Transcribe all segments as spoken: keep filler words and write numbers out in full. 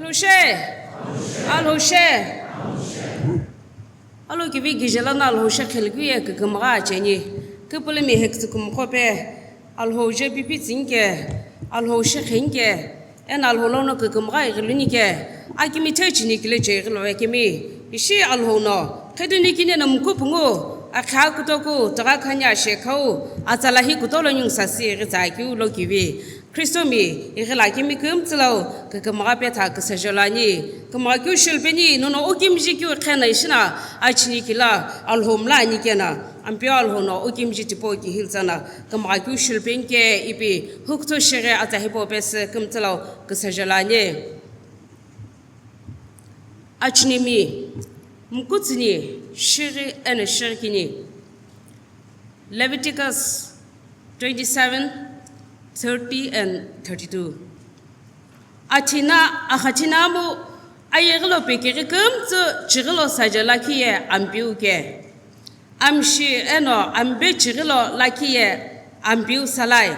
Alhou she. Alhou she. Alokivi kije lono Alhou she khilkeu ye kükümgha cheni. Küpülümi hekütsü kümqo pe Alhou je pipi tsüni ke, Alhou she kheni ke, eno Alhou lono kükümgha ighiluni ke, akimi the chini kile che ighilo vekemi. Ishi Alhou no, kheduni kine no mkupungu, akha kutoku, taga khanya she khau, atsala hi kutolo nyung sasi ighi tsakeu lokivi. Khristomi ighila kimi kümtsülau kükümgha petha küsajolani. Kümgha keu shilpeni nono okimji keu khena ishina achini kila Alhou mla ani kena. Ampeu Alhou no okimji tipau kihiltsana kümgha keu shilpeni ke ipi hukutho shighi atsa hipau pesü kümtsülau küsajolani. Achinimi mkutsüni shighi eno shighi kini. Leviticus twenty-seven, thirty and thirty-two. Athina, axathinamu ayeghilo pekeghi kümtsü chighilo saje lakhi ye Ampeu ke. Amshi eno ambe chighilo lakhi ye Ampeu salai.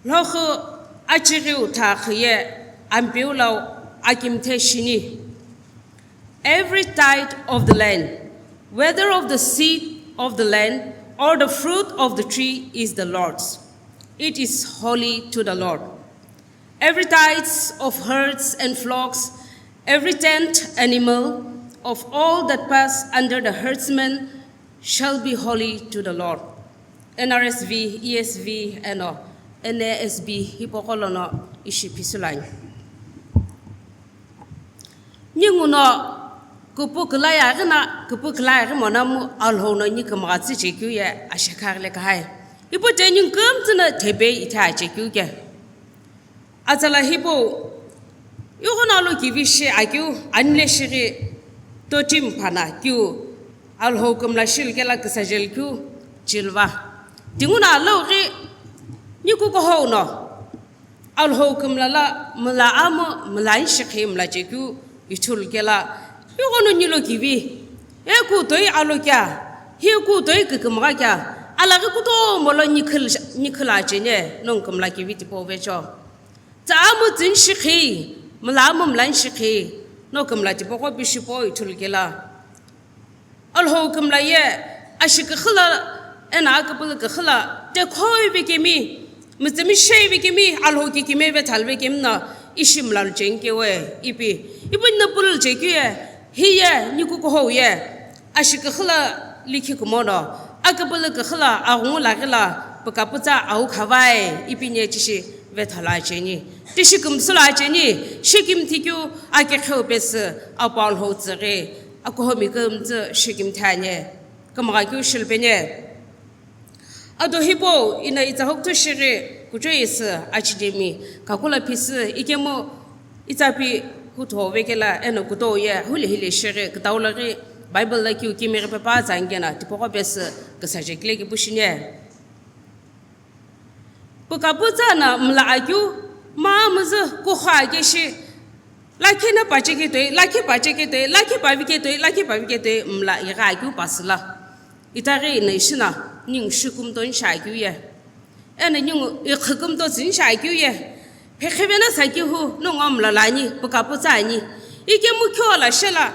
Lhokhu achighiu thakhi ye Ampeu lau akimthe shini. Every tithe of the land, whether of the seed of the land or the fruit of the tree, is the Lord's. It is holy to the Lord. Every tithe of herds and flocks, every tenth animal of all that pass under the herdsman shall be holy to the Lord. N R S V, E S V, eno N A S B hipau gholo no ishi phisülani. Ninguno kupu külai aghi na, kupu külai aghi monamu Alhou no ni kümgha tsü chekeu ye ashekha aghile kahai. Ipu te ningu kümtsü no thepei ithe achekeu ke. Atsala hipau, ighono alokivi shi akeu, anile shighi totim phana keu, Alhou kümla shilkela küsajel keu, chilva. Tinguna alou ghi, ni kukuhou no. Alhou kümla la, mla amu, mla inshikhi mla chekeu, ithulu kela, ighono nilo kivi, eku toi alo kya, hi ku toi kükümgha kya, alaghi kutomo lo nikhil, nikhila chene, nong kümla kivi tipau vecho. Tsa amu tsinshikhi, mla amu mla inshikhi, no kümla tipau ko pishipo ithulu kela. Alhou kümla ye, ashi küxü la, eno aküpülü küxü la, tekhoi vekemi, mütsümishei vekemi, Alhou kikime vethalu vekemi no, ishi mlalu cheni kewe, ipi, ipi nino pululu chekeu ye, hi ye, ni kukuhou ye, ashi küxü la likhi kumono, aküpülü küxü la, aghungu laghi la, pükapütsa au khavai, ipi ni chishi vethalu acheni, tishi kümsülu acheni, shikimthi keu, akekhe pesü, apu Alhou tsüghi, Akuhomi kümtsü shikimthi ani, kümgha keu shilupeni. Ado hipau ino itsa hukuthu shighi kuchou isü achinimi kakula phisü ikemu itsa pi kutho vekela eno kutou ye huli hili shighi kütau laghi Bible la keu kimighi pepa tsa angena tipaqo pesü küsaje kile kipu shini. Pükapütsa no mla akeu, ma müzü kuxu akeshi, lakhi no pacheketoi, lakhi pacheketoi, lakhi paviketoi, lakhi paviketoi mla ighi akeu pasüla. Itaghi no ishi no, ningu shikümtoni shi akeu ye. Eno ningu iqhükümto tsüni shi akeu ye. Phekhiveno sakehu, nongu mla lani, pükapütsa ani. Ikemu khiola shela,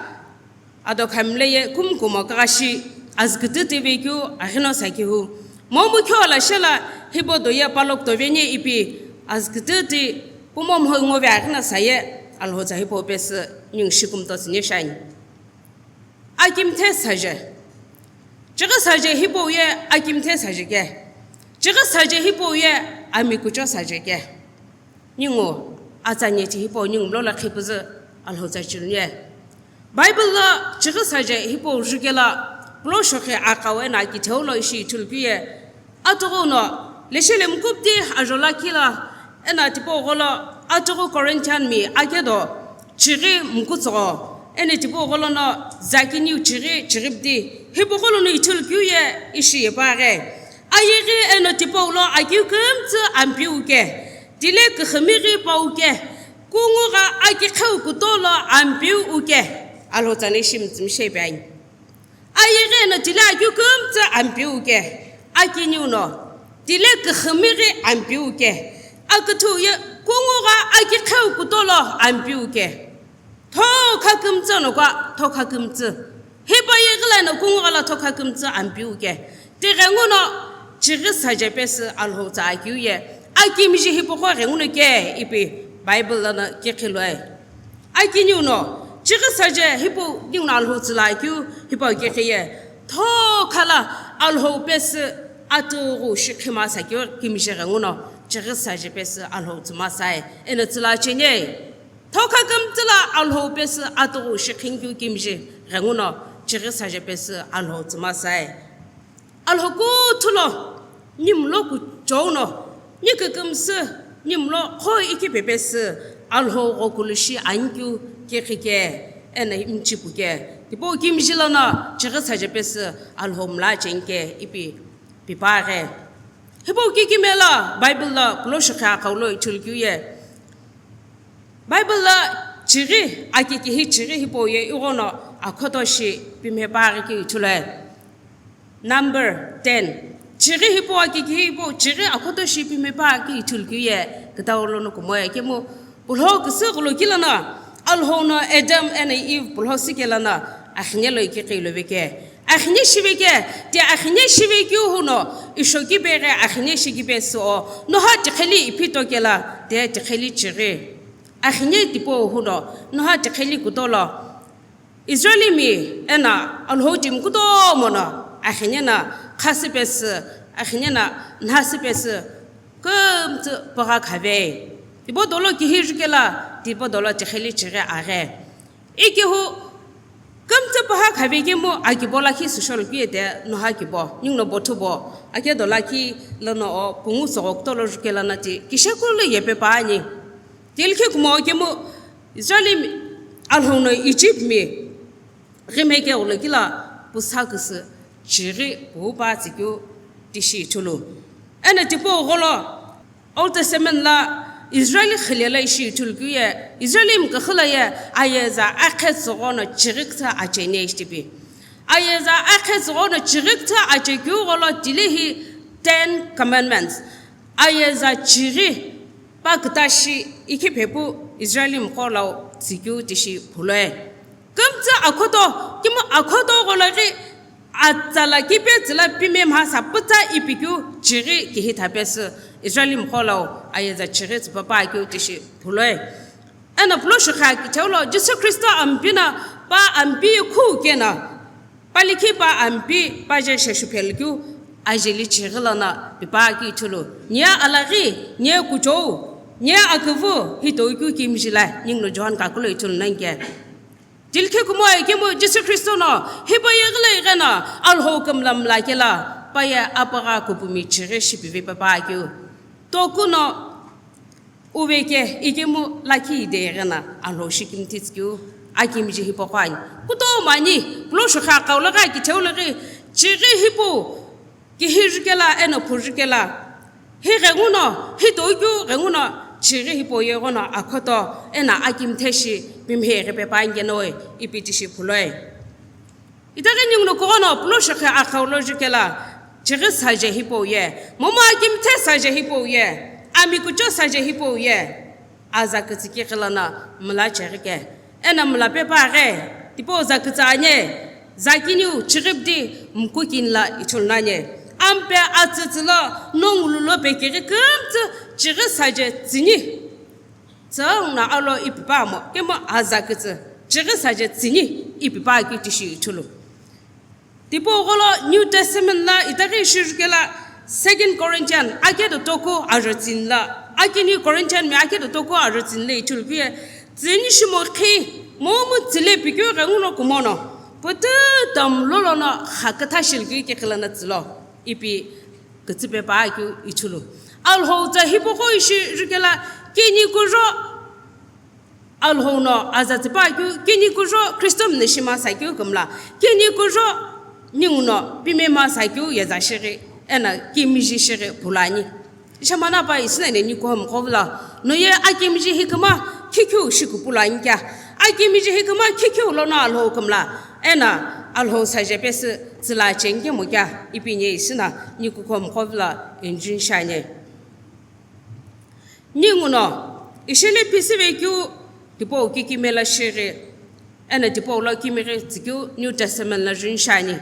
Ado khamle ye kumkumo kaghashi azkütüti vekeu aghino sakehu. Momu khiola shela hipau do ye palok toveni ipi azkütüti pumo mhoi ngove aghino saye Alhou tsa hipau pesü ningu shikümto tsüni shani. Akimthe saje. Chighi saje hipau ye akimthe saje ke. Chighi saje hipau ye amikucho saje ke. Ningu atsa nyethi hipau ningu mlo lakhi püzü Alhou tsa chiluni. Bible lo chighi saje hipau jukela pulo shokhe aqawe na kitheu lo ishi ithulu keu ye. Atughu no leshe lemkupti ajola kila ena tipau gholo atughu Corinthian mi akedo chighi mkutsugho ena tipau gholo no zakiniu chighi chighipti hipau gholo no ithulu keu ye ishi yepaghe. Ayeghi eno tipau lo akeu kümtsü Ampeu ke, tile küxümighi pau ke, kungu gha akiqheu kuto lo Ampeu ke, Alhou tsa no ishi mütsümishei pe ani. Ayeghi eno tile akeu kümtsü Ampeu ke, akiniu no, tile küxümighi Ampeu ke, aküthüu ye Kungugha akiqheu kutolo ampiu ke. Thokha kümtsü no kua, thokha kümtsü. Hipau ye ghila no kungugha lo thokha kümtsü ampiu ke. Tighenguno chighi saje pesü Alhou tsa akiu ye. Akimiji hipaqo ghenguno ke ipi Bible lono kiqhiloi. Akiniu no, chighi saje hipau ninguno Alhou tsüla akeu, hipau kiqhi ye. Thokha lo Alhou pesü atughu shikhima sakeu kimiji ghenguno, chighi saje pesü Alhou tsüma sai, eno tsüla chenie. Thokha kümtsü lo Alhou pesü atughu shikhinkeu kimiji ghenguno, chighi saje pesü Alhou tsüma sai. Alhou kuthu lo, nimlo kuchou no, ni kükümsü, nimlo kho iki pepesü, Alhou ghokulu shi ankeu kiqhi ke, eno imchipu ke. Tipau kimiji lono, chighi saje pesü, Alhou mla cheni ke, ipi, pipaghe. Hipau kikime lo, Bible lo, pulo shikha qhaulo ithulu keu ye. Bible lo chighi, akikihi chighi hipau ye ighono akhoto shi pimhe paghi keu ithulu ye. Number ten. Chighi hipau akikihi hipau chighi akhoto shi pimhe paghi keu ithulu keu ye. Kütau lono kumoe kemu pulho küsü gholo kilono Alhou no Adam eno Eve pulho sikelono akhine lo ikiqi lo veke. Akhine shiveke, ti akhine shivekeu huno, ishoki peghe akhine shikipe sü o, noha tiqheli iphito kela, ti tiqheli chighi. Akhine tipau huno, noha tiqheli kutolo. Israelimi eno Alhou timi kutomo no, akhine no khasü pesü, akhine no nhasü pesü, kümtsü pagha khave. Tipau dolo kihi jukela, tipau dolo tiqheli chighi aghe. Ikehu, kümtsü pagha khave kemu akibo lakhi süsholu kuyete noha kibo, ninguno bothu bo, akedo lakhi lono o, pungu soghokutolo jukelono ti, kisheku lo yepe pa ani. Tilkhi kumo kemu, Israelimi Alhou no Egyptmi, ghime ke ulo kila, pusa küsü, chighi, pupa tsikeu, tishi ithulu. Eno tipau gholo, Old Testament lo Israel khile lo ishi ithulu keu ye, Israelimi küxü lo ye, ayeza akhe tsügho no chighi kütsü acheni ishi tipi. Ayeza akhe tsügho no chighi kütsü achekeu gholo tile hi Ten Commandments. Ayeza chighi pa küta shi ikhi phepu Israelimi qo lo tsikeu tishi phuloi. Kümtsü akhoto, kemu akhoto gholo ghi atsala kipe tsüla pime mhasa pütsa ipikeu chighi kihi thapesü Israelimi qo lo ayeza chighi tsüpapa keu tishi phuloi. Eno pulo shikha kitheu lo Jisü Khristo ampi no pa ampi khu keno, pa likhi pa ampi pa je sheshu phelu keu ajeli chighi lono pipa keu ithulu. Nia alaghi, nia kuchou, nia aküvü, hitoi keu kimiji lo, ninguno John kakulo ithulu nani ke. Tilkhi kumo ikemu Jisü Khristo no, hipau ye ghile igheno, Alhou kümla mla kelo, pa ye apagha kupumi chighi shipive papa keu. Toku no, uve ke, ikemu lakhi ide igheno, Alhou shikimthi tsikeu, akimiji hipaqo ani. Kutomo ani, pulo shikha qhaulo ghi kitheu lo ghi, chighi hipau, kihi jukela eno phu jukela. Hi ghenguno, hitoi keu ghenguno, chighi hipau ye ighono akhoto, eno akimthe shi, pimhe ghi pepa ngenoi, ipi tishi phuloi. Itaghi ninguno kughono, pulo shikha aqhaulo jukela, chighi saje hipau ye, momu akimthe saje hipau ye, ami kucho saje hipau ye. Aza kütsü kiqi lono mla cheghi ke, eno mla pepa ghe, tipau za kütsü anye, za kiniu chighi pdi mku kini lo ithulu nani. Ampe atsütsü lo nongulu lo pekeghi kümtsü chighi saje tsüni. Tsüngno alo ipi pamo, kemu aza kütsü chighi saje tsüni ipi pa keu tishi ithulu. Tipau gholo New Testament lo itaghi ishi jukela Second Corinthian akedo toku ajo tsini lo, akini Corinthianmi akedo toku ajo tsini lo ithulu keu ye, tsüni shimo khi, momu tsile pikeu ghenguno kumono, pututa mlo lono kha kütha shilu keu kiqi lono tsülo, ipi kütsü pepa keu ithulu. Alhou tsa hipaqo ishi jukela kini kujo, Alhou no aza tsüpa keu, kini kujo Khristo mna shima sa keu kümla, kini kujo ninguno pime ma sa keu yeza shighi, eno kimiji shighi phulani. Ishamana pa isina ne ni kuhom qovla, no ye akimiji hikima khikhiu shikupu lo ani kea, akimiji hikima khikhiu lono Alhou kümla, eno Alhou saje pesü tsüla cheni kemu kea, ipi ne isina ni kuhom qovla enjun shani. Ninguno, Ishile pisive keu tipau kikimela shighi, eno tipau lo kimighi tsükeu New Testament lo juni shiani.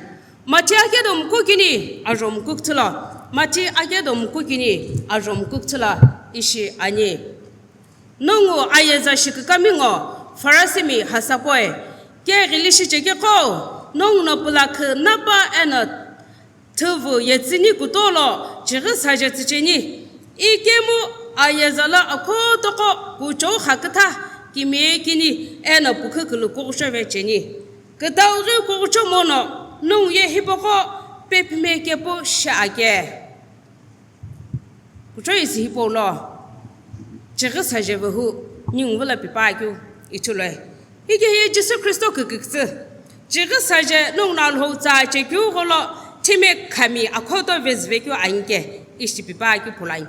Mathi akedo mukukini, ajo mukukthula. Mathi akedo mukukini, ajo mukukthula ishi ani. Nongu ayeza shikikami ngo, Farisimi hasapoi, keghili shichekegho, nongu no pulakhu napa eno thüvü yetsüni kutolo chighi saje tsücheni. Ikemu ayeza lo akhotoko kuchou khakütha kimiye kini eno pukhu kulu kughucho vecheni. Kütau ghi kughucho mono nongu ye hipaqo pepime kepu shiake. Kuchou isi hipau lo chighi saje vehu ningu vilo pipa keu ithuloi. Ike hiye Jisü Khristo kükükütsü. Chighi saje nongu no Alhou tsa chekeu gholo thime khami akhoto vezüve keu anike ishi pipa keu phulani.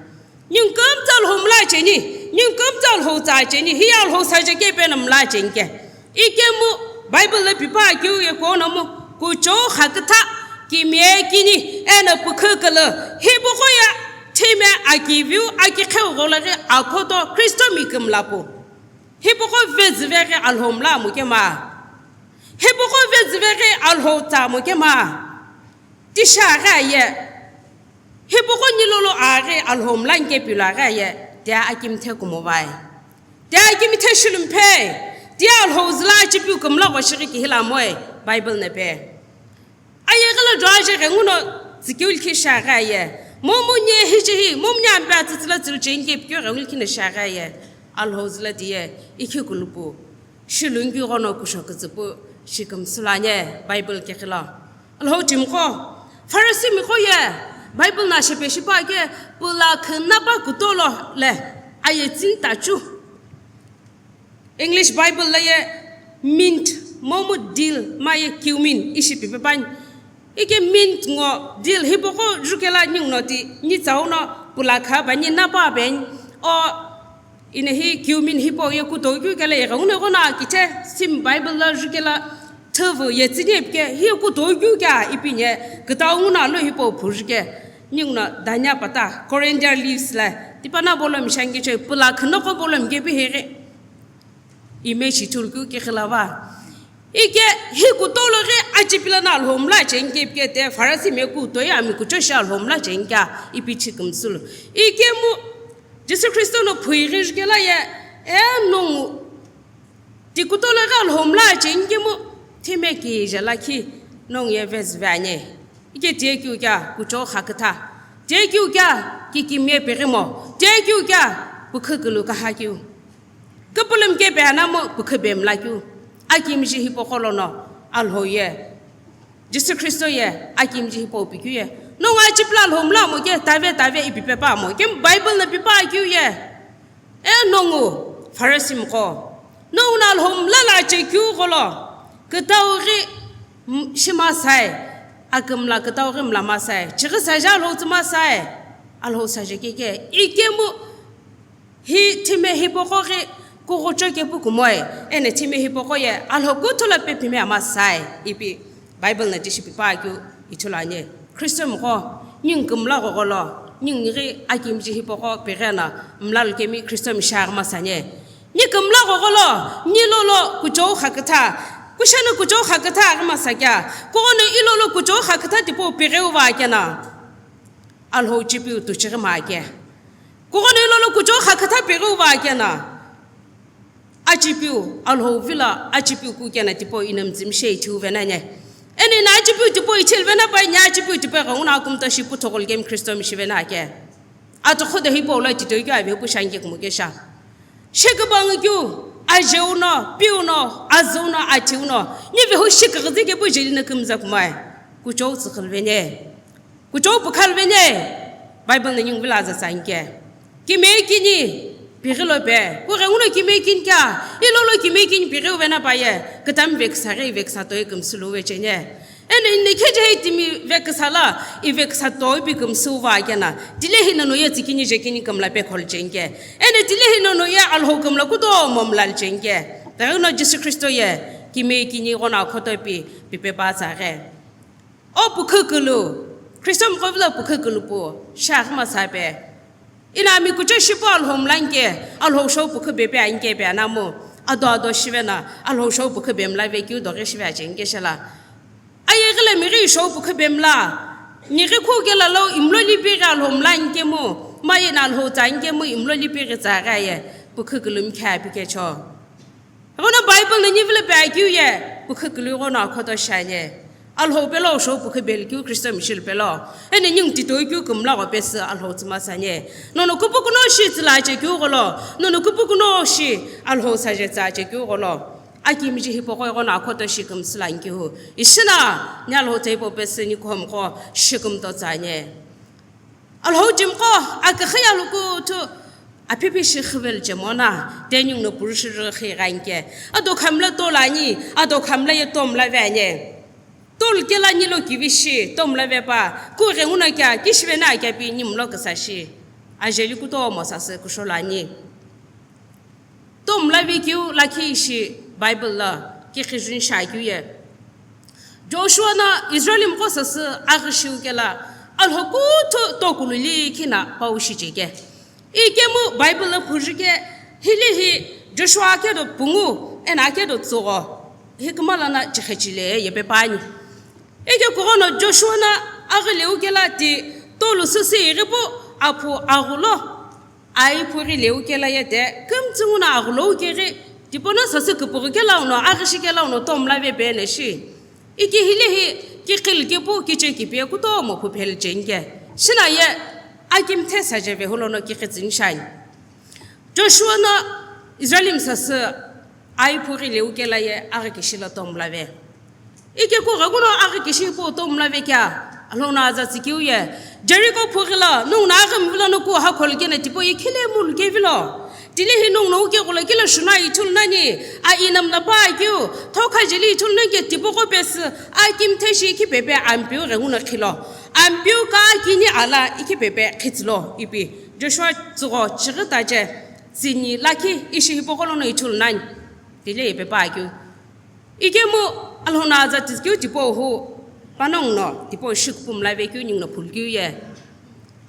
Ningu kümtsa Alhou mla cheni, ningu kümtsa Alhou tsa cheni, hiye Alhou saje kepe no mla chenike. Ikemu Bible lo pipa keu ye kono mu kuchou khakütha kimiye kini eno pukhu kulu hipaqo ye thime akiviu akikheu gholo ghi akhoto Khristomi kümlapu. Hipaqo vezüve ghi Alhou mla mukema. Hipaqo vezüve ghi Alhou tsa mukema. Tisha ghi aye. Hipaqo nilolo aghi Alhou mla nkepi lo aghi aye. Tia akimthe kumovai. Tia akimthe shilumphei. Tia Alhou züla chipiu kümla ghoshighi kihila moi. Bible nepe. Aye ghi lo juaje ghenguno tsükeu likhi shiaghi aye. Momu nye hiche hi, momu nye ampe atsütsü lo tsülu cheni kepikeu ghengu likhi no shiaghi aye. Alhou züla diye, ikhi kulupu. Shilungi ghono kusho kütsüpu, shikümsü lo anye, Bible kekhi lo. Alhou timiqo, Farisimiqo ye, Bible no shepe shipa ke, pulakhu napa kutolo le, aye tsintachu. English Bible lo ye mint, momu dill, ma ye cumin ishi pipe pani. Ike mint ngo dill hipaqo jukela ningu no ti, ni tsau no pulakha bani napa beni. O ine hi cumin hipau ye kutou keu kele ye ghenguno ghono akithe sim Bible lo jukela thüvü yetsüni ipike hi kutou keu kea ipi nye kütau nguno alo hipau phujuke. Ningu no dhania pata, coriander leaves la, tipana bolo mishangi choi, pulakhu noko bolo mikepi heghe. Image ithulu keu kikhi lo va. Ike hi kutolo ghi achipilo no Alhou mla cheni kepike te Farisimi kutoi ami kuchou shi Alhou mla cheni kea ipi chikümsü lo. Ikemu Jisü Khristo no phui ghi jukela ye, e nongu ti kutolo ghi Alhou mla cheni kemu thime kije lakhi nongu ye vezüve anye. Ike tiye keu kea kuchou khakütha. Tiye keu kea kikimiye pighimo. Tiye keu kea pukhu kulu kaha keu. Küpülümi kepe anamu pükhu bemla keu. Akimiji hipaqo lono Alhou ye. Jisü Khristo ye akimiji hipau pikeu ye. Nongu achipilo Alhou mla mo ke tave tave ipi pepa mo. Kemu Bible no pipa keu ye. E nongu Farisimiqo. Nongu no Alhou mla lo chekeu gholo. Kütau ghi m-, shima sai. Akümla kütau ghi mlama sai. Chighi saje Alhou tsüma sai. Alhou saje keke. Ikemu Hi thime hipaqo ghi kughucho kepu kumoi, eno thime hipaqo ye Alhou kuthu lo pepime ama sai, ipi Bible no tishi pipa keu ithulu anye. Khristomiqo, ningu kümla ghogho lo, ningu ghi akimiji hipaqo pighi no mla lukemi Khristomi shiaghi masanye. Ni kümla ghogho lo, ni lolo kuchou khakütha, kusheno kuchou khakütha aghi masakea, kughono i lolo kuchou khakütha tipau pighiu va keno. Alhou chipiu tuchighi ma ake. Kughono i lolo kuchou khakütha pighiu va keno. Achipiu, Alhou vilo, achipiu ku keno tipau ino mtsimi she ithiu vena nye. Eno ino achipiu tipau ithil vena pai nye achipiu tipau ghenguno akumto shi puthogho lukemi Khristomi shi vena ake. Atokhodo hipau lo titoi keu avehu pu shanke kumo kesha. Shekübangü keu, ajeu no, piu no, azüu no, athiu no, ni vehu shiküghüzü kepu jeli no kümza kumai. Kuchou tsükhülvene. Kuchou pukhalvene. Bible no ningu vilo aza tsanke. Kime kini, pighi lo pe. Kughengu no kime kini kea, i lolo kime kini pighiu vena paye. Kütami veküsaghi, veküsa toi kümsü lu vechene. Eno ino kheje hei timi veküsa lo, i veküsa toi pi kümsü va keno, tilehi nono ye tsikini jekini kümla pe khol chengke. Eno tilehi nono ye Alhou kümla kutomo mlal chengke. Taghi no Jisü Khristo ye, kime kini ghono akhoto pi, pipe pa tsaghe. O pukhu kulu, Khristomiqo vilo pukhu kulu pu, shiaghi masape. Ina ami kuche shipu Alhou mla anke, Alhou shou pukhu bepe anke pe anamu. Ado ado shive na, Alhou shou pukhu bemla vekeu doghi shive ache anke shela. Aye ghile mighi shou pukhu bemla. Mighi khu kela lo imlo lipi ghi Alhou mla anke mu, maye na Alhou tsa anke mu imlo lipi ghi tsa ghi aye, pukhu kulum khe api kecho. Eghono Bible no nivilo pe akeu ye, pukhu kulu ghono akhoto shanye. Alhou pelo shou pukhu belkeu Kristo mishil pelo. Ene ning titoi keu kumla gho pesü Alhou tsüma sanye. Nono kupukuno shi tsüla chekeu gholo. Nono kupukuno shi Alhou saje tsa chekeu gholo. Akimiji hipogho ghono akhoto shi kumsüla nkihu. Ishina, ni Alhou tsa hipau pesü ni kuhomgho shi kumto tsanye. Alhou jimqo aküxü ya lukuthu aphipi shi xüvelu chemona, tenyung no purushirü xi ghanke. Ado khamla tolani, ado khamla ye tomla vanye. Tol kela nilo kivishi, tomla vepa, ku ghenguno kya, kishivena kya pi nimlo kasa shi. Ajeli kutomo sasü kusholani. Tomla vekeu lakhi ishi Bible la kiqhijun shakeu ye. Joshua na Israel mqo sasü aghishiu kela Alhou kuthu tokulu likhi na pau shicheke. Ikemu Bible la phujike hili hi Joshua kedo pungu ena kedo tsugo. Hikma lana chikhechile yepe pani. Ike kugono Joshua na aghileu kela ti tolu süsü ighipu aphu aghulo. Ai phughi leu kela ye te, kümtsü nguna aghulou keghi, tipeno sasü küpüghü kela uno, aghishi kela uno, tomla ve bene shi. Iki hile hi, kiqil kipu, kiche kipe, kutomo phuphel chengke. Shina ye, akimthe saje ve hulono kiqitsini shani. Joshua no Israelim sasü, Ai phughi leu kela ye aghi kishi lo tomla ve. Ike ku ghenguno aghi kishi pu tomla ve kya? Alhou no aza tsikeu ye. Jericho phughi lo, nung na aghi mvilo no ku hakhol kena tipo ye khile mulu kevilo. Tile hi nung no uke gula kila shuna ithul nani, a inam na pa keu, thoka jeli ithul nani ke tipo ko pes, a kimthe shi ki pepe ampiu ghenguno khilo. Ampiu ka kini ala iki pepe khitsilo ipi. Joshua tsugo chighi tache, tsini lakhi ishi hipogho lono ithul nani. Tile ipe pa keu. Ikemu Alhou no aza tsikeu tipau hu, panongu no, tipau shi kupumla ve keu ningu no phul keu ye.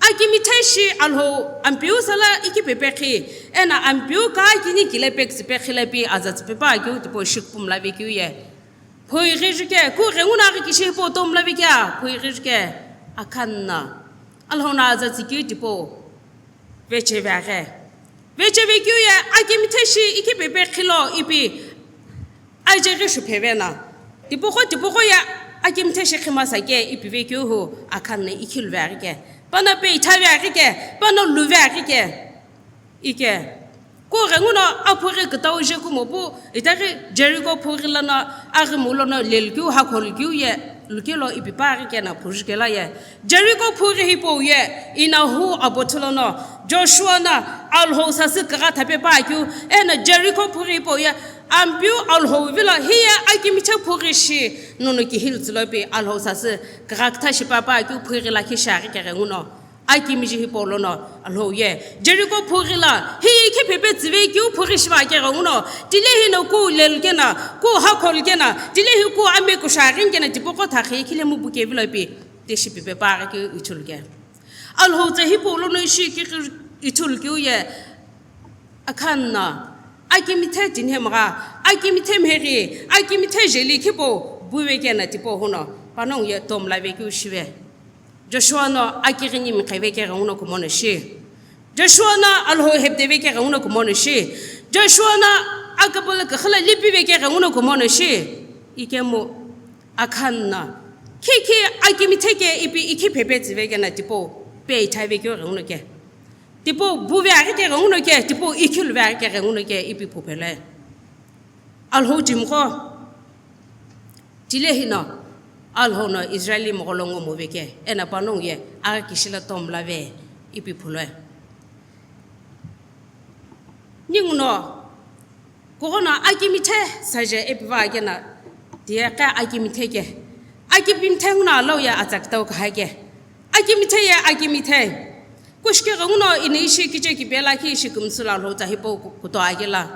Akimithe shi Alhou ampiu sala iki pepe khi, ena ampiu ka kini kile pek tsipe khile pi aza tsipe pa keu tipau shi kupumla ve keu ye. Phoi ghi juke, ku ghenguno aghi kishi hipau tomla ve kya, phoi ghi juke, Akhan no. Alhou no aza tsikeu tipau. Veche ve aghi. Veche ve keu ye, akimithe shi iki pepe khilo ipi. Aje ghi shu pheve na. Tipogho, tipogho ye, akimithe shi khima sa ke ipi ve keu hu, Akhan no ikhilu ve aghi ke. Pano pe itha ve aghi ke, pano lu ve aghi ke. Ike. Ku ghenguno aphughi kütau je kumo pu, itaghi Jericho phughi lono, aghi mulono lel keu, hakhol keu ye, lukelo ipi pa aghi kena phujukela ye. Jericho phughi hipau ye, ina hu abo thulono, Joshua no Alhou sasü kagha thape pa keu, ena Jericho phughi hipau ye, ampiu Alhou vilo, hi ye akimithe phughi shi, nono kihil tsilo pi Alhou sasü kagha ktha shi pa pa keu phughi lakhi shi aghi ke ghenguno. Akimiji hipau lono Alhou ye. Jericho phughi lo, hi ikhe pepe tsive keu phughi shiva ke ghenguno, tile hi no ku lel kena, ku hakhol kena, tile hi ku ame kusha ghin kena tipogho thakhi khile mu bu kevilo pi. Tishi pipe pa ghi keu ithul ke. Alhou tsa hipau lono ishi ki ithul keu ye. Akhan no. Akimithe tinhe magha. Akimithe mheghi. Akimithe jeli khipau. Buve kena tipau huno. Panongu ye tomla ve keu shive. Joshua no akighi ni mqheve ke ghenguno kumono shi. Joshua no Alhou hepdeve ke ghenguno kumono shi. Joshua no akapala kakhila lipive ke ghenguno kumono shi. Ikemu Akhan no, khi khi akimithe ke ipi ikhi pepe tsive kena tipau, pe ithave keu ghenguno ke. Tipau buve aghi ke ghenguno ke, tipau ikhilu ve aghi ke ghenguno ke ipi phupele. Alhou jimqo, tile hi no, Alhou no Israel mgho lo ngo muve ke, ena panongu ye, aghi kishi lo tomla ve, ipi phulue. Ningu no, Kughono akimithe saje epiva kena, tiye kha akimithe ke. Akimithe nguno alau ye atsa kitau kaha ke. Akimithe ye akimithe. Kushike ghenguno ini ishi kiche kipela ki ishi kumsula lo tsa hipau ku-, kuto akela.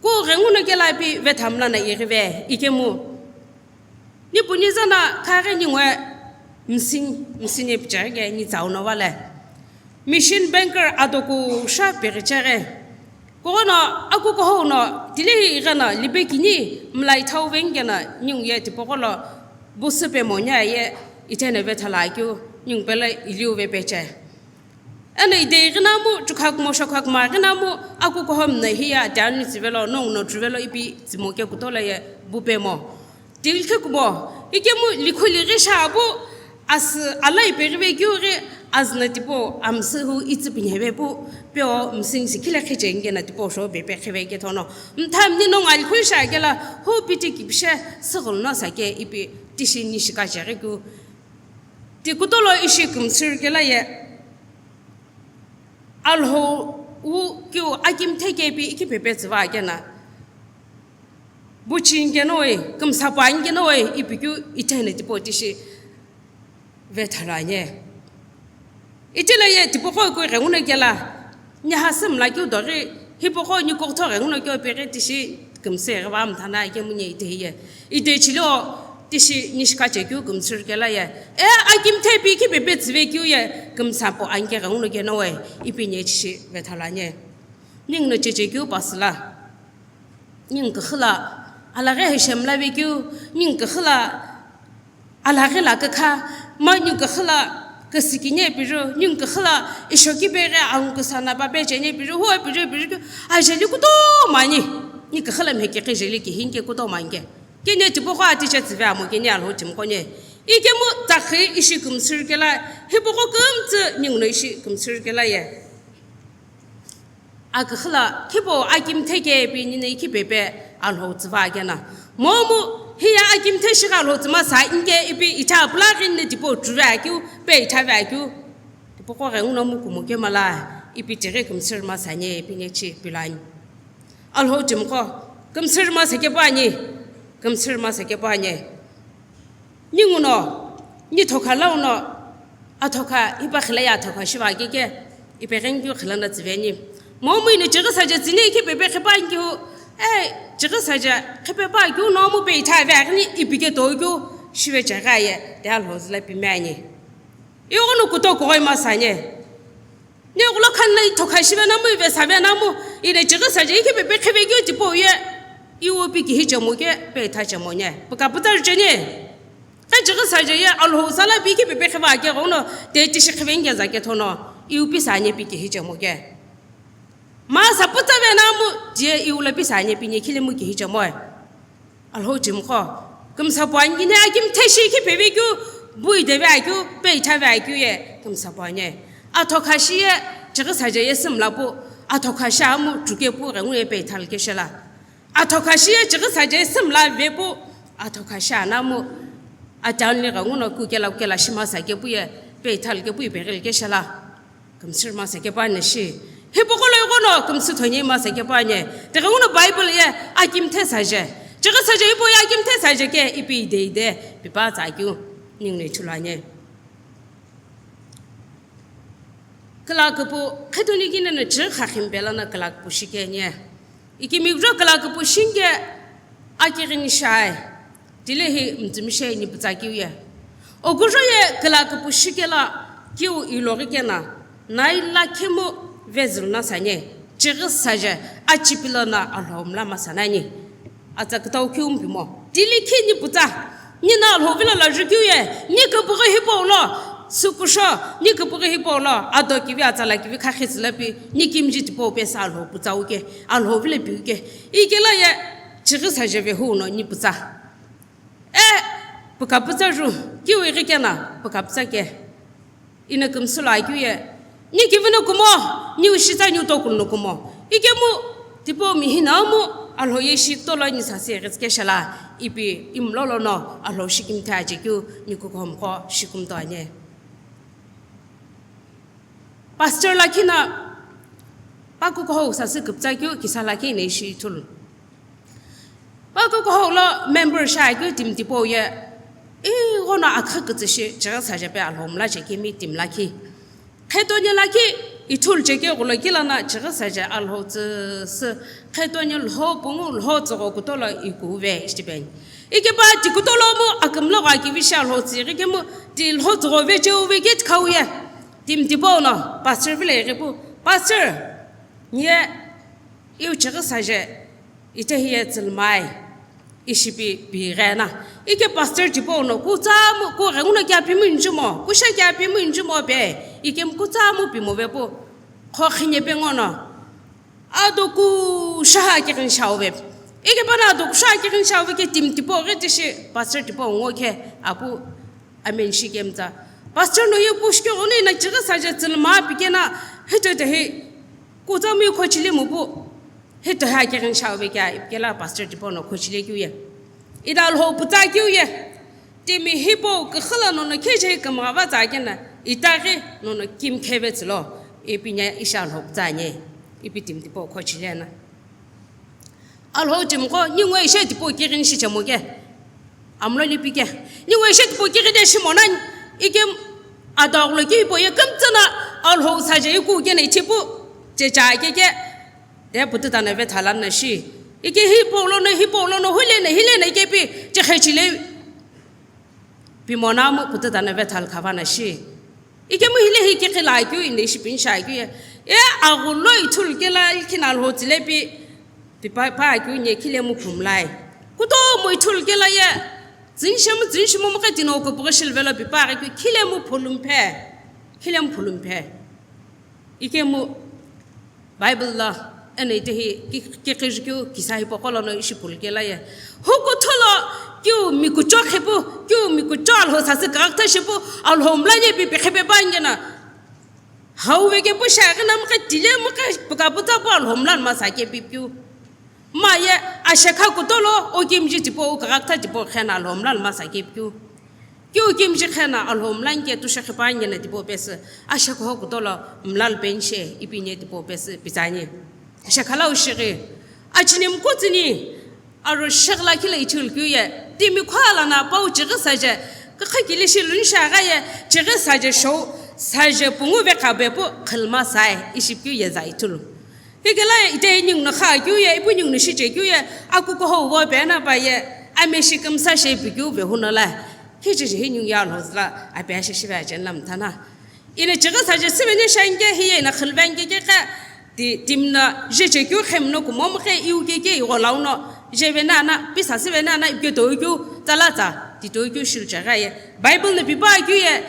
Ku ghenguno kela pi vethamla na ighive, ikemu. Ni puni zana khaghi ni ngwe msini, msini pichaghi ke ni tsau no vale. Mission banker ado kusha peghicheghi. Kughono akukuhou no tilehi igheno libe kini mlai thau vengeno ningu ye tipaqo lo busü pemo nya ye itheno vethala keu ningu pelo iliu vepeche. Eno idei ighinamu, chukhakumo shokhakumo ighinamu, akukuhou mna hiya atiani tsivelo, nongu no chuvelo ipi tsimoke kutolo ye bupemo. Tilkhe kumo, ikemu likhu lighi shabu, asü alai peghive keu ghi, azü no tipau amsü hu itsü pinheve pu, peo msing si khile khechenge no tipau sho bepe kheve kethono. Mthamni nongu alikhu sha kela, hu piti kipishe, süghul no sake ipi tishi ni shika cheghi keu. Ti kutolo ishi kümsür kela ye, Alhou wu keu akimthe kepi ikhi pepe tsüva kena. Buchi ngenoi, kümsa pa ngenoi, ipi keu itheno tipau tishi vethala nye. Itilo ye tipaqo keu ghenguno kela, nihasü mla keu doghi, hipaqo nikokutho ghenguno keu peghi tishi kümsü ghiva mthana ikemu nye itehi ye. Ite chilo tishi nishika chekeu kümsür kela ye. E akimthe pi ikhi pepe tsüve keu ye kümsa po anke ghenguno kenoe ipi nye tishi vethala nye. Ningu no cheche keu pasüla. Ningu küxü lo alaghi heshi mla vekeu, ningu küxü lo alaghi lo kükha, ma ningu küxü lo küsükine piru, ningu küxü lo ishoki peghi angu küsa no pa pechene piru, huo piru, piru keu, ajeli kutomo ani, ningu küxü lo mhekekhe jeli kihinke kutomo anke. Kene tipaqo atiche tsüve amo kene Alhou timiqo nye. Ikemu tsakhi ishi kümsür kela, hipaqo kümtsü ningu no ishi kümsür kela ye. Aküxü lo, khipau akimthe kepi nino ikhi pepe Alhou tsüva kena. Momu, hiya akimthe shighi Alhou tsüma sa inke ipi itha pulaghi nino tipau chuve akeu, pe ithave akeu. Tipaqo ghenguno mu kumo kemala, ipi tighi kümsür ma sa nye ipi nye chi pilani. Alhou timiqo, kümsür ma sa kepu ani, kümsür ma sa kepu ani. Ninguno, ni thokha launo, athokha, ipa khila ye athokha shiva keke, ipe ghengu khila no tsüveni. Momu ino chighi saje tsüni ikhi pepe khipa ngiu, e, chighi saje khipe pa keu nomu pe ithave aghini ipi keto keu shive chegha ye, te Alhou züla pimani. Ighono kuto kughoi ma sa nye. Ni ghulo khan no ithokha shive namu, ive save namu, ino chighi saje ikhi pepe khive keu tipau ye, iwu pi kihi chemo ke, pe itha chemo nye. Pika puta ruche nye. Khe chighi saje ye Alhou sala pi ikhi pepe khiva keghono, te tishi khive nge za kethono, iwu pi sa nye pi kihi chemo ke. Ma sa puta ve namu, je iwu lo pi sa nye pi nye khile mu kihi chemo. Alhou timiqo, kümsa puani kini akimthe shi ikhi peve keu, bu ideve akeu, pe ithave akeu ye, kümsa puani. Athokha shi ye, chighi saje ye sümla pu, athokha shi amu chuke pu ghengu ye pe ithal keshela. Athokha shi ye chighi saje ye sümla ve pu, athokha shi anamu, atan li ghenguno kukela kukela shima sa kepu ye, pe ithal kepu ipe ghil keshela. Kümsür ma sa kepu ani shi. Hipaqo lo ighono kümsü thonye ma sa kepu ani. Tighenguno Bible ye akimthe saje. Chighi saje ipo ye akimthe saje ke ipi ide ide pipa tsa keu ningu no ithulu ani. Kila küpu khetoni kini no chighi khakhi mpela no kila küpu shike nye. Ikimigro kila küpu shinge akighini shai. Tilehi mtsümishei ni pütsa keu ye. Oguzho ye kila küpu shikela keu iloghi kena, nai lakhi mu vezülu no sa nye, chighi saje achipilo no Alhou mla ma sa nani. Atsa kütau keu mpimo. Tilikhi ni pütsa, ni no Alhou vilo laju keu ye, ni küpüghi hipau lo, sükusho, ni küpüghi hipau lo, ado kivi atsa la kivi khakhi tsüla pi, ni kimji tipau pe sa Alhou pütsa uke, Alhou vilo pi uke. Ikelo ye, chighi saje ve hu no ni pütsa. E, pükapütsa ju, kiu ighi kena, pükapütsa ke. Ino kümsü lo akeu ye, ni kivi no kumo, ni ushitsa ni utokulu no kumo. Ikemu, tipau mihi no mu, Alhou ye shi kutolo ni sasi ighi tsikeshela, ipi imlolo no, Alhou shikimthe aje keu, ni kukhomqo shikumto ani. Pastor lakhi no, pa kukuhou sasü küpütsa keu kisa lakhi ino ishi ithulu. Pa kukuhou lo member shi akeu timi tipau ye, ighono akha kütsü shi chighi saje pe Alhou mla chekemi timi lakhi. Khetoni lakhi ithulu cheke ghulo kila no chighi saje Alhou tsüsü khetoni lho pungu lho tsügho kutolo ikuve ishi tipeni. Ikepa ti kutolo mu akümlo gha kivi shi Alhou tsüghi kemu ti lho tsügho vecheu veke tikhau ye. Timi tipau no pastor vilo ighi pu, "Pastor, niye iu chighi saje itehi ye tsülumai," ishi pi, pi ighi na. Ike pastor tipau no kutsamu, kughenguno kea pimu injumo, kusha kea pimu injumo pe, ikemu kutsamu pimo vepu, kho khine pe ngono, ado kusha ha kighin shau ve. Ike pana ado kusha ha kighin shau ve ke timi tipau ghi tishi, pastor tipau ngo khe, apu, amen shi kemtsa. Pastor no ye kushke ono ina chighi saje tsüluma pikena, hito tehi, kutsamu khochile mupu, hito ha kighin shau ve kea, ipikela pastor tipau no khochile keu ye. Ida Alhou putsa keu ye. Timi hipau kikhila nono kheje kamaghava tsa kena, itaghi nono kim kheve tsilo, ipi nya isha Alhou putsa nye, ipi timi tipau khochile na. Alhou timi qo, ningu ishe tipau kighin shi chemo ke. Amlo lipi ke. Ningu ishe tipau kighin de shimo na, ike adoglo ki ipo ye kemtsana, Alhou saje iku kena ichipu, che cha ke ke. De putu tana vethalan na shi. Ike hipau lono, hipau lono, hule na, hile na ike pi, che khechile. Pimona mu putu tana vethal khavana shi. Ikemu hile hi kikhila keu inde ishi pinsha keu ye. E aghulo ithulu kela ikhina Alhou tsile pi, pi pa, pa keu nye khilemu phumlai. Kutomo ithulu kela ye. Tsinshemu, tsinshemu mu qetino ko pughishil velo pi pa keu khilemu phulumphe. Khilemu phulumphe. Ikemu Bible lo, eno itehi ki, ki, kikijikeu kisa hipaqo lono ishi phulu kela ye. Hukutholo keu mikucho khipu, keu mikucho Alhou sasi kakakta shipu, Alhou mlanye pi pikhipe pangena. Hau veke pu shaghi na mukhe tile mukhe puka puta pu Alhou mlan masa ke pipikeu. Ma ye, ashekha kutolo, o kimji tipau, kakakta tipau khena Alhou mlan masa ke pikeu. Keu kimji khena Alhou mlan ke tushe khipangena tipau pesü, ashekha ho kutolo mlal penshe, ipine tipau pesü, pitsanye. Ashekha lau shighi, achine mkutsini, aro sheghla kila ichul keu ye, timi khwala na pau chighi saje, kakha kili shi lunsha gha ye, chighi saje shou, saje pungu ve khabe pu, khilma sai, iship keu ye za itulu. Hikela ite ningu no kha keu ye, ipu ningu no shi che keu ye, akuko ho vo pe na pa ye, ame shi kümsa she pi keu ve huno la. Khichi hi ningu ya lo zla, ape ashe shi ve achen lam thana. Ina chighi saje sive ne shange hi ye na khilvenge ke ka, ti, timna je che keu khem no kumo mo ke iu ke ke i go lau no, je ve na na, pisa sive na na, ipke to keu, tsala tsa, ti to keu shil che ga ye. Bible ne pi pa keu ye,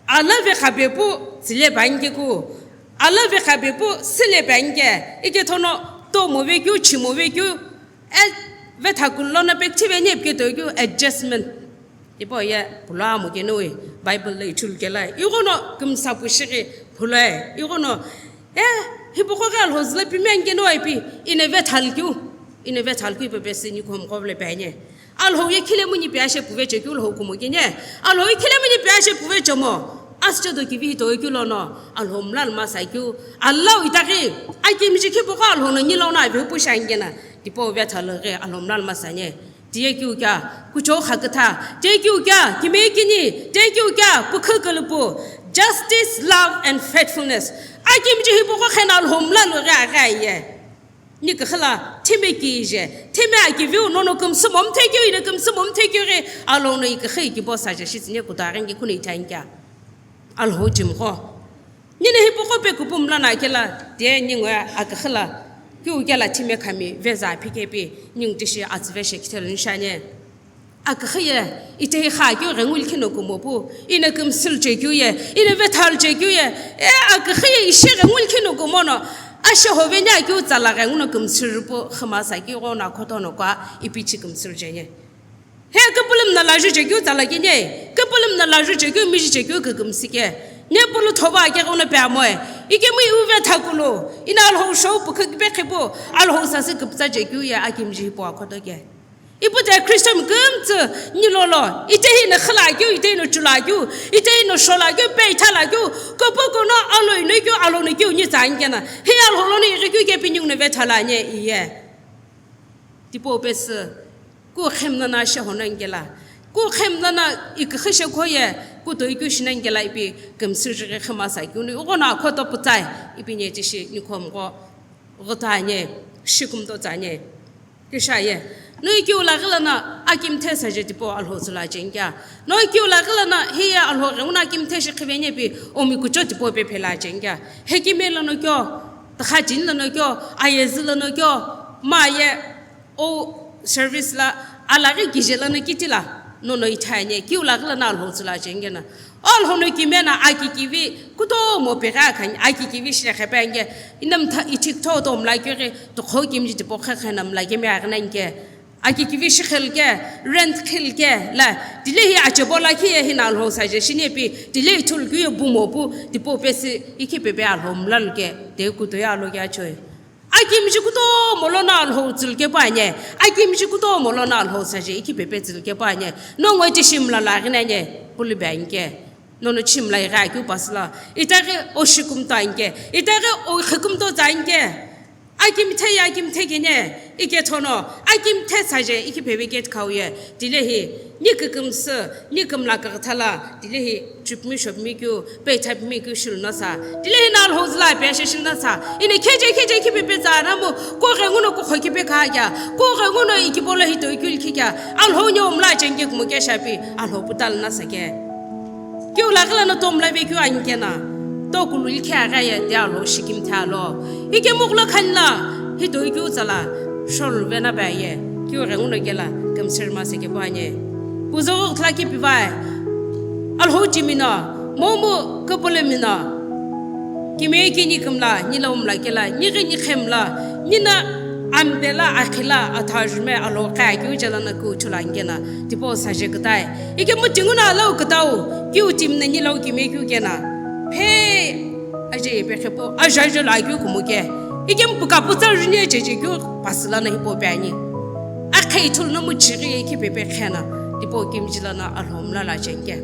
Ala vekha pepu tsile panke ku. Ala vekha pepu sile panke. Ike thono tomo vekeu, chimo vekeu. E vetha kullo na pekthi ve nyepke to keu adjustment. Ipo ye pula mo ke noi Bible le ichul ke la. Igono kümsa pushiri pula. Igono, eh, hipoko ke Alhou zile pi menge no ipi. Ine vethal keu. Ine vethal keu ipo pesi ni khom kovle penye. Alhou ye khile muni pia she puve chekeu Alhou kumo kene. Alhou ye khile muni pia she puve chomo. Asche do kivi to keu lono. Alhou mlal masa keu. Alhou itaki. Akimji khipo ko Alhou no nilo na ve pu shangena. Tipo ve thalo ge Alhou mlal masa nye. Tie keu kya. Kucho khakatha. Tie keu kya. Kime kini. Tie keu kya. Pukha kalpu. Justice, love and faithfulness. Akimji hipo ko khena Alhou mlal ge aga ye. Ni khala, thime kije, thime akiviu nono kümsü momthekeu, ina kümsü momthekeu ghi, Alhou no ikakhi kibo saje shi tsine kuta ghengi kune ithangkya. Alhou jimgho. Nine hipoko pe kupum lana kela, de ningo akakhala, kiu kela thime khami, veza phikepi, ning tishi atsve she kithel nishanye. Akakhiye, itehi kha keu ghengu likhi no kumo pu, ina kümsül che keu ye, ina vethal che keu ye, e akakhiye ishi ghengu likhi no kumo no, ashe hove nya keu tsala ghengu no kümsül pu, khima sa keu gho na khoto no kwa, ipi chi kümsül che nye. He kapulum na laju che keu tsala ke nye, kapulum na laju che keu miji che keu ke kümsi ke. Nye pulu thoba ke gho no pe amoe, ike mui uve thakulo, ina Alhou shou pu khakpe khipo, Alhou sasi kuptsa che keu ye, akimji hipo akhoto ke. Ipu te Christian kümtsü nilolo, itehi no khila keu, itehi no chula keu, itehi no shola keu, pe ithala keu, kopo kono Alhou ino keu, Alhou no keu ni tsangkena. Hi Alhou lo ni iri keu ke pinyung no vethala nye iye. Tipo pesü, ku khem nana she hono ngela. Ku khem nana ikhi she khoye, ku to ikhi shina ngela ipi kümsü jige khema sa keu ni, ugo na khoto putai, ipi nye tishi ni khom go. Ghutanye, shikumto tsanye. Kishaye, No kiu laghi lono akimthe saje tipau Alhou tsülu acheni kea. No kiu laghi lono hiye Alhou ghenguno akimthe shi khiveni ipi omikucho tipau pephelu acheni kea. Hekime lono kio, tokha cheni lono kio, ayezü lono kio, maye o service lo alaghi kije lono kitila, nono ithai ani, kiu laghi lono Alhou tsülu acheni kena. Alhou no kime no aki kivi kutomo peghi akhani, aki kivi shi khepe ani ke, inamtha ithi kutho to mla keu ghi, tokho kimiji tipau khe khe no mla kemi aghi nani ke. Aki kivi shi khelu ke, rent khelu ke, la, tile hi achebo lakhi ye hi no Alhou saje shini ipi, tile ithulu keu ye bumo pu, tipau pesü ikhi pepe Alhou mlalu ke, te kutoye alo ke achoi. Akimiji kutomo lono Alhou tsülu kepu ani, akimiji kutomo lono Alhou saje ikhi pepe tsülu kepu ani, no ngo tishi mlalu aghi nani, pulu be ani ke, nono tishi mla ighi akeu pasü lo, itaghi o shikumto ani ke, itaghi o khikumto tsa ani ke, akimthe ye akimthe keni, ike thono, akimthe saje ikhi pepe ke khau ye, tile hi, ni kükümsü, ni kümla kükütha lo, tile hi, chupmi shopmi keu, peithapmi keu shilu no sa, tile hi no Alhou tsülu ape shi shilu no sa, ino kheje kheje ikhi pepe tsa no mu, ko ghenguno kukho kipe kha kea, ko ghenguno ikibo lo hi toi keu likhi kea, Alhou no mla acheni ke kumo ke shi ipi, Alhou puta lono sa ke. Kiu laghi lono to mla ve keu ani kena, to kulu likhi aghi ye, te Alhou shikimthe alo. Ikemu kulo khani lo, hi toi keu tsa lo, sholu vena ba ye, kiu ghenguno kela, kümsü rima se kepu ani. Kuzo ghukla ki pivai. Alhou timi no, momu küpülümi no. Kime kini kümla, ni lo mla kela, ni ghi ni khemla, ni no ampe lo, akhi lo, atha jume Alhou kha keu je lono keu chula ani kena, tipau saje kütai. Ikemu tinguno Alhou kütau, kiu timi no ni lo kime keu kena. Phe, aje ipe khepu, aje aje lo akeu kumo ke. Ikemu puka putsa juni aje je keu pasü lono hipau pe ani. Akhe ithulu no mu chighi ye ikhi pepe khena, tipau kimiji lono Alhou mlalu acheni ke.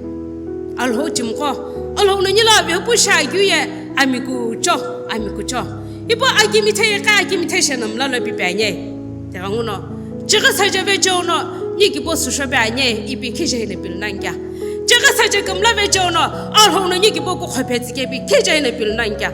Alhou timi qo, Alhou no ni lo avehepu shi akeu ye, amikucho, amikucho. Ipu akimthe ye kha akimthe shi no mlalu pipe ani. Te ghenguno, chighi saje vecheo no, ni kibo süshope ani, ipi khije hi no pilu nani kea. Chighi saje kümla vecheo no, Alhou no ni kibo kukho phe tsü kepi khije hi no pilu nani kea.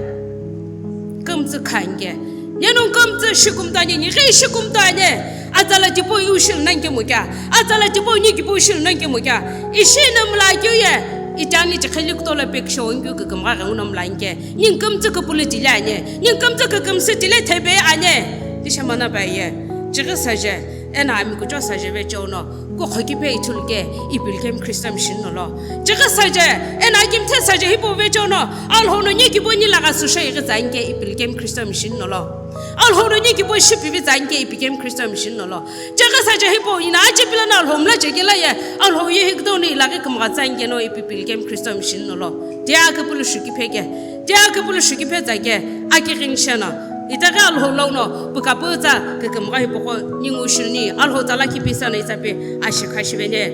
Kümtsü kha ani ke. Neno kümtsü shikumto ani, ni ghi shikumto ani. Atsa lo tipau iu shilu nani kemu kea. Atsa lo tipau ni kibo shilu nani kemu kea. Ishi no mla keu ye. Itani tikheli kuto lo pekisho ani keu kükümgha ghenguno mla ani ke. Ni kümtsü küpülü tile ani. Ni kümtsü kükümsü tile thebe ani. Tishe mana ba ye. Chighi saje. Eno amikucho saje vecheo no. Kukho kipe ithulu ke, ipi likemu Christian mishini no lo. Chighi saje, eno akimthe saje hipau vecheo no, Alhou no ni kibo ni lagha süsho ighi tsa ani ke, ipi likemu Christian mishini no lo. Alhou no ni kibo shipivi tsa ani ke, ipi kemu Christian mishini no lo. Chighi saje hipau ino aje pila no Alhou mla je kela ye, Alhou ye hi kutomo no ilaghi kümgha tsa ani ke no, ipi, ipi likemu Christian mishini no lo. Tiye akipulu shuki phe ke. Tiye akipulu shuki phe tsa ke, aki ghini sheno. Itaghi Alhou lono, pukapu tsa, kükümgha hipaqo, ningu shiluni, Alhou tsa lakhi pisa no itsa pe, ashikha shivene.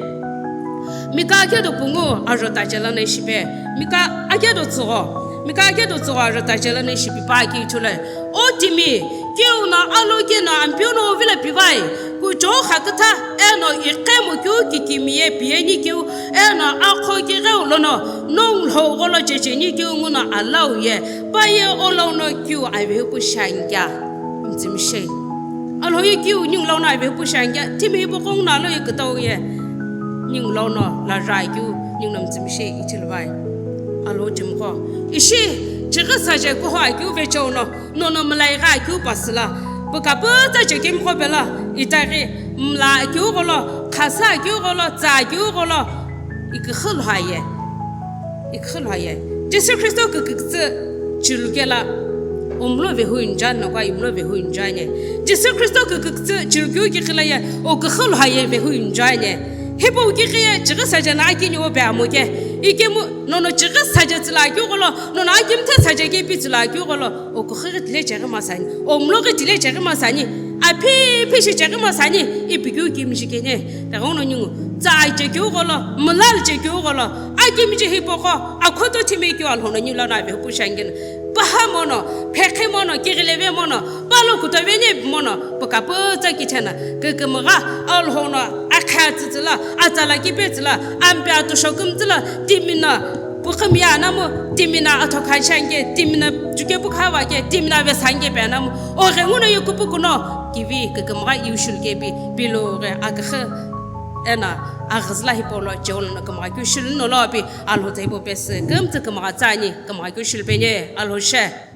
Mika akedo pungu, ajo tache lono ishipe. Mika akedo tsugo. Mika akedo tsugo, ajo tache lono ishipe, pa aki ithule. O timi, kiu no alo ke no ampeu no vilo pivai. Kujo khakütha, eno iqemu keu kikimiye piyeni keu, eno aqho kigheu lono, nongu lhou gholo checheni keu nguno alau ye, paye olono kiu avehepu shi ani kea, mtsümishei. Alhou ye kiu ningu lono avehepu shi ani kea, timi hipaqo nguno alo ye kütau ye, ningu lono laja keu, ningu no mtsümishei ithulu vai. Alhou timiqo, ishi, chighi saje kuho akeu vecheo no, nono mla ighi akeu pasü lo, pukapu tsa chekemiqo pelo, itaghi mla akeu gholo, khasa akeu gholo, tsa akeu gholo, iküxü lhoaye. Iküxü lhoaye. Jisü Khristo kükütsü chilu kelo, omlo vehu injani no kwa imlo vehu injani. Jisü Khristo kükütsü chilu keu kiqi lo ye, oküxü lhoaye vehu injani. Hipau kiqi ye, chighi saje no akini wo pe amo ke. Ikemu, nono chighi saje tsülu akeu gholo, nono akimthe saje kepi tsülu akeu gholo, oküxü ghi tile cheghi masani, omlo ghi tile cheghi masani, aphi phi shi cheghi masani, ipi keu kimiji keni, taghi no ningu, tsa chekeu gholo, mla chekeu gholo, akimiji hipaqo, akhoto thimi keu Alhou no ningu lono avehepu shi ani keno, paha mono, phekhi mono, kighileve mono, palo kuto veni mono, pukapu tsa kithena, kükümgha, Alhou no, akha tsütsü lo, atsa lo kipe tsü lo, ampe atusho kümtsü lo, timi no, Pukhumi anamu, timina atho khanchangke, timina chuke pukhawa ke, timina vesangke pe anamu. O ghenguno yukupukuno, kivi kekemgha yushul kepi, pilo ghe akhe ena, aghazla hipolo, cheolo no kemgha yushul no lopi, alho taibo pese, kemtse kemgha tsani, kemgha yushul penye, alho she.